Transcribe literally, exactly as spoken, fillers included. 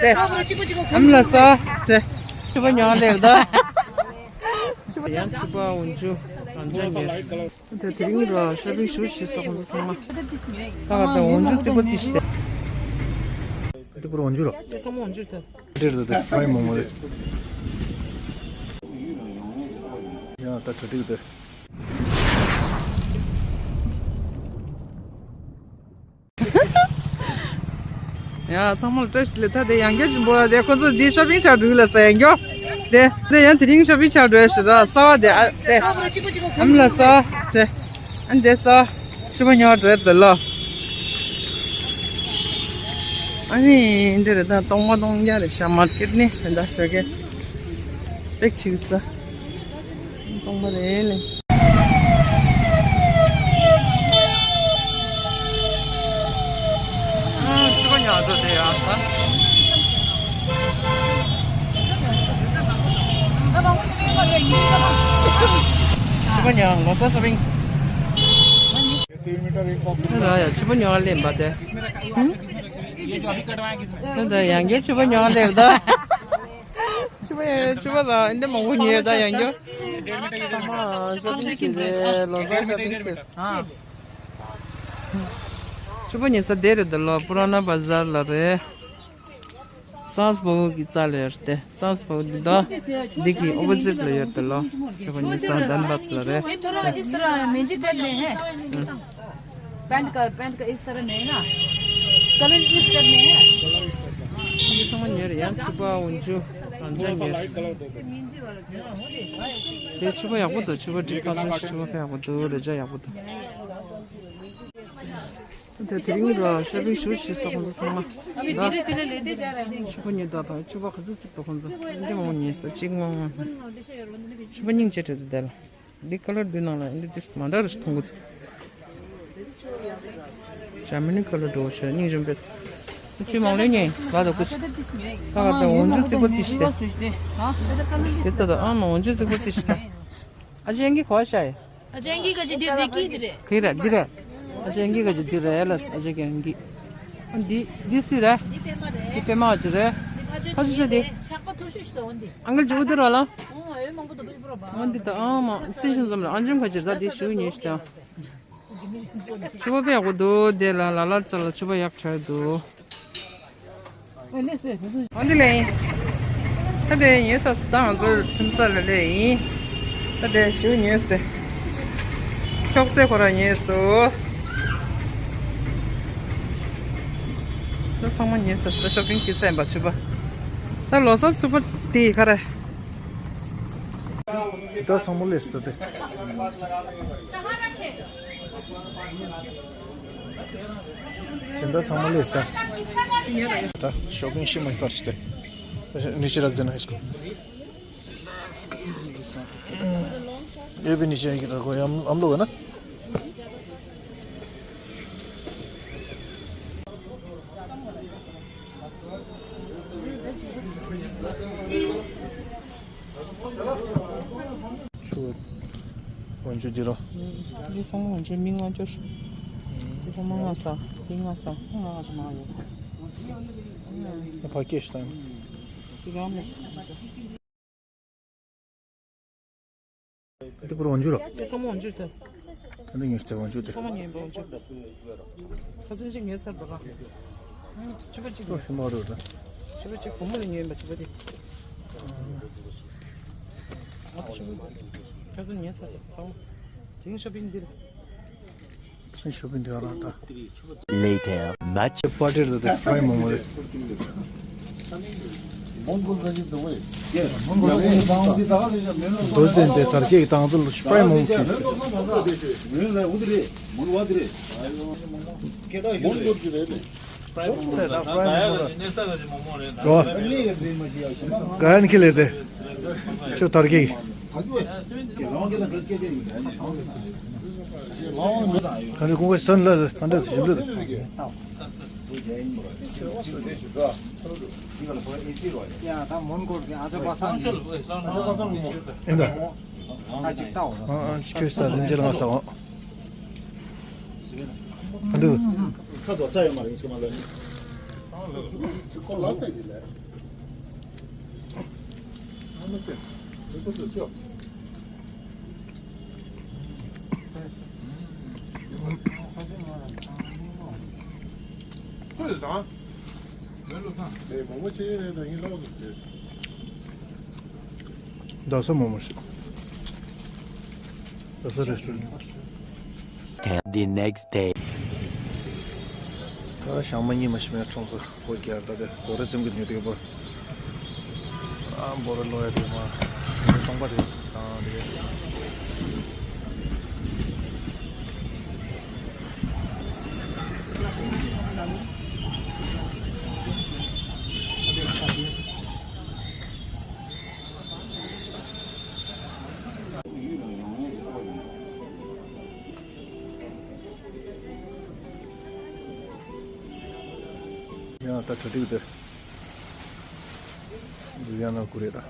ཨམ་ལ་ས། ཕྱུ་པ་ཉོ་ལེར་ད། ཕྱུ་པ་ཡང་ཕྱུ་པ་འོན་ཆུ་གང་ཅང་ཉོས། དེ་དེ་རིང་ར་ཤོ་པིང་ཞུ་ཤེས་ཏོག་ཁོང་ཚོ་ཚང་མ། ད་ག་ད་འོན་ཆུ་རྩིག་པ་རྩིག་ཤི་དེ། དེ་པུར་འོན་ཆུ་ར། དེ་ཚང་མ་འོན་ཆུ་དེ། འདྲེར་ད་དེ་ཕ་ཡི་མོ་མོ་རེད། ཡ་ད་གྲ་སྒྲིག་དེ། ཡ་ཚང་མ་ལ་བཀྲ་ཤིས་བདེ་ལེགས། ད་དེ་ཡང་བསྐྱར་ཞིག་ལས་ད་དེ་ཡང་དེ་རིང་ཤོ་པིང་ཆགས་འགྲོ་ལ་ས་ཡང་མགྱོགས། དེ་དེ་ཡང་དེ་རིང་ཤོ་པིང་ཆགས་འགྲོ་ཞེས་ར་ས་བ་དེ་ཨ་དེ་ཨམ་ལ་ས་དེ་ཨན་དེ་ས་ཕྱུ་པ་ཉོ་འགྲོ་ཡ་དེ་ལ། ཨ་ནི་འདི་རེད་ད་སྟོང་པ་སྟོང་རྒྱ་རེད་ཤ་མར་ཀེད་ནི་རེད་ད་ཤ་གེ་པེག་ཅིག་ད། སྟོང་པ་རེད་ལེ། ཨ་ཕྱུ་པ་ཉོ་འགྲོ་དེ་ཡ་ད། ཕྱུ་པ་ཉོ་ལོ་སོ་ཤོ་པིང་། ད་ཡ་ཕྱུ་པ་ཉོ་ལེན་པ་དེ། ད་ཡང་བསྐྱར་ཕྱུ་པ་ཉོ་ལེན་ད། ཕྱུ་པ་ཡ་ཕྱུ་པ་ལ་འདི་མང་པོ་ཉོས་ད་ཡང་བསྐྱར། ཚང་མ་ཤོ་པིང་བྱེད་རེད་ལོ་གསར་ཤོ་པིང་བྱེད། ཕྱུ་པ་ཉོ་ས་དེ་རེད་ད་ལོ་པུ་ར་ན་བ་ཟར་ལ་རེད། སཱན་སི་བྷོ་གི་རྩ་ལ་ཡོད་དེ། སཱན་སི་བྷོ་གི་ད་འདི་གི་ཨོ་པོ་ཟིཊ་ལ་ཡོད་དེ་ལོ། ཕྱུ་པ་ཉོ་ས་དན་བད་ལ་རེད། ये थोड़ा इस तरह मेहंदी टाइप में है। पैंट का, पैंट का इस तरह नहीं ना, कलर इस टाइप में है। འདི་ཚང་མ་ཉོས་རེད་ཡང་ཕྱུ་པ་འོན་ཆུ་གང་ཅང་ཉོས་རེད། དེ་ཕྱུ་པ་ཡག་པོ་འདུག་ཕྱུ་པ་འགྲིག་ཐག་ཆོད་ཕྱུ་པ་ཕ་ཡག་པོ་འདུག་རེ་ཅག་ཡག་པོ་འདུག་དེ་དེ་རིང་ར་ཤོ་པིང་ཞུ་ཤེས་ཏོག་ཁོང་ཚོ་ཚང་མ། ད་ཕྱུ་པ་ཉོས་ད་ཕ་ཕྱུ་པ་ག་ཚོད་རྩིག་པ་ཁོང་ཚོ་འདི་མང་ཉོས་ད་གཅིག་མང་མང་། ཕྱུ་པ་སྙིང་རྗེ་བྲོ་འདུག་དེ་ལ། འདི་ཀ་ལར་འདི་ནང་ལ་འདི་ཏིས་མ་འདྲ་རེ་མཐོང་གི་འདུག་ཇར་མ་ནི་ཀ་ལར་འདྲ་བོ་ཞིག་སྙིང་རྗེ་པོ་འདུག་ཁྱོད་མང་ལོས་ཉོས་ལ་དང་ཀུ་ཅི། ད་ག་ད་འོན་ཆུ་རྩིག་པ་རྩིག་ཤི་ད། དེ་ལྟ་ད་ཨ་མ་འོན་ཆུ་རྩིག་པ་རྩིག་ཤི་ད། ཨ་ཅེ་ཡང་གི་གོ་ཤ་ཡི། ཨ་ཅེ་ཡང་གི་ག་ཅི་འདི་རེད་ཀི་འདི་རེད། གི་རེད་འདི་རེད། ཨ་ཅེ་ཡང་གི་ག་ཅི་འདི་རེད་ལ་ཨ་ཅེ་ཡང་གི། འདི་འདི་སུ་རེད། འདི་པད་མ་ཅི་རེད། ཁ་ཅི་ཤ་འདི། ཆག་པ་ཐོ་ཤོ་ཤི་ད་འོན་འདི། ཨང་ཀལ་ཇུ་འདི་རོ་ལ། འོ་ཨེ་མང་པོ་ད་བུ་པུ་རོ་བ། འོན་འདི་ད་ཨ་མ་སི་ཤིན་ཙམ་ལ་ཨང་ཅུང་ག་ཅི་རེད་ད་འདི་ཞུ་ཉེ་ཤི་ད། ཕྱུ་པ་དཔེ་ཡག་པོ་འདུག་དེ་ལ་ལ་ལ་ཙ་ལ་ཕྱུ་པ་ཡག་ཆགས་འདུག་འོ་འདི་ལས་ཡིན། ད་དེ་ཉོས་ས་ད་ང་ཚོ་ཁྲིམས་ས་ལ་ལས་ཡིན། ད་དེ་ཞུ་ཉོས་ཏེ། ཁྱོག་ཚད་ཁོ་ར་ཉོས་སོ། ད་ཚང་མ་ཉོས་ས་ད་ཤོ་པིང་བྱེད་ས་ཡིན་པ་ཕྱུ་པ། ད་ལོ་གསར་ཚུགས་པ་དེ་ཡི་ཁ་ར། ཇི་ལྟར་ཚང་མ་ལས་སུ་ཏེ། ཇི་ལྟར་ཚང་མ་ལས་སུ་ཏེ། ད་ཤོ་པིང་ཤི་མ་ཡི་ཁར་ཤི་ཏེ། ནི་ཤི་རག་དེ་ན་ཧི་སྐོ། ཨེ་བི་ནི་ཤི་ཡ་གི་ར་གོ་ཡམ་ཨམ་ལོ་ག་ན། ཆུ། འོན་ཆུ་འདི་རོ། འདི་ཚང་མ་འོན་ཆུ་མི་ལྔ་བཅུ། འདི་ཚང་མ་ལྔ་ས། འདི་ལྔ་ས། ལྔ་ལྔ་ཆུ་མ་ཡོད། ཕ་སྐད་ཤི་དང་། འདི་རང་མེད། འདི་པུར་འོན་ཆུ་རོ། འདི་ཚང་མ་འོན་ཆུ་ཚོ། ད་འདི་ཉོས་ཏེ་འོན་ཆུ་དེ། ཚང་མ་ཉོས་པ་འོན་ཆུ། ཁ་སང་ཅིག་ཉོས་ཚར་འདུག་ག་ཕྱུ་པ་གཅིག་ལོ་ཞིམ་པོ་རེད་ད། ཕྱུ་པ་གཅིག་བུ་མོ་ལ་ཉོས་པ་ཕྱུ་པ་དེ། ཁ་སང་ཉོས་ཚར་ཚང་མ། དེང་ཤོ་པིང་འདིར། ཤོ་པིང་འདི་རང་ད། Later, much པ་ཏྲེར་ད་དེ་ཕ་ཡི་མོ་མོ་རེད། མོན་གྷོ་ག་ཅི་འདུག་གས། མོན་གྷོ་ག་ཅི་འདུག་གས། རྡོ་རྗེ་གདན་དེ་དར་རྒྱས་ཀྱི་ཏང་ཙུ་ལ་ཕ་ཡི་མོ་མོ་ཁྱེར་ཏེ། མོན་གྷོ་གི་རེད། རོ། ག་ཡན་ཁི་ལེ་དེ། ཅོ་དར་གི། ག་རེ་ཀུང་གོ་སན་ལ་ལ་ད་འདྲ་ཞིམ་འདུག་ཡ་ད་མོན་གྷོ་གི་ཨ་ཅོ་པ་སངས་ཡིན། ཡིན་ད། ཨ་ཅིག་ལྟ་འོ། ཨ་ཨ་ཅིག་ཁྱོད་ས་རིན་ཆེན་ལ་ང་ས་འོ། ཨ་འདུག་ཚ་དོ་ཚ་ཡོད་མ་རེད་ཚེ་མ་ལ་ནི། ཁོ་ལ་ཟེར་གྱི་ལས། ཁོ་ཡོད་ཙང་། མེད་ལོ་ཐང་། ལས་མང་པོ་བྱས་ནས་ད་ཡིན་ལོག་ཏུ་བསྡད། རྡ་ས་མོག་མོག་ཞིག་རྡ་ས་རེ་སི་ཊོ་རན་ཊི། The next day. ད་ཞག་མ་གཉིས་མ་ཞིག་མེད། ཁྲོམ་ས་སྒོ་རྒྱག་ད་དེ་སྒོ་ར་འཛིན་གྱི་ཉོ་དེ་བོ། ཨ་སྒོ་ར་ལོ་ཡ་དེ་མ་སྟོང་པ་རེད་ད་དེ། ཡང་ད་གྲ་སྒྲིག་དེ་འདི་ཡང་ན་ཀུ་རེ་ད།